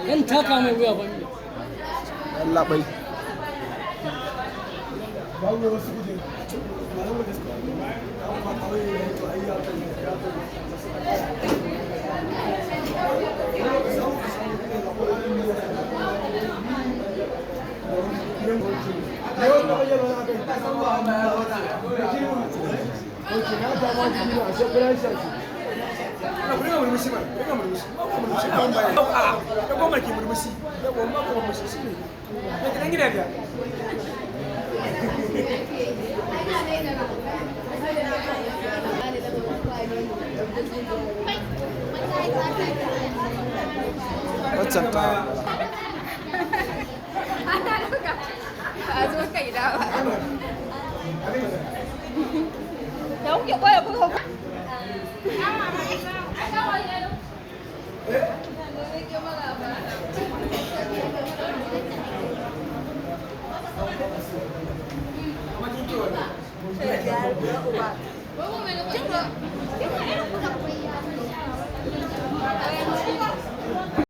Kan taka mai wuya ba ne. Yallaɓai. Waccan ta. Ana ɗauka. Ba a zo kai da ba. Da kuke koya kuka.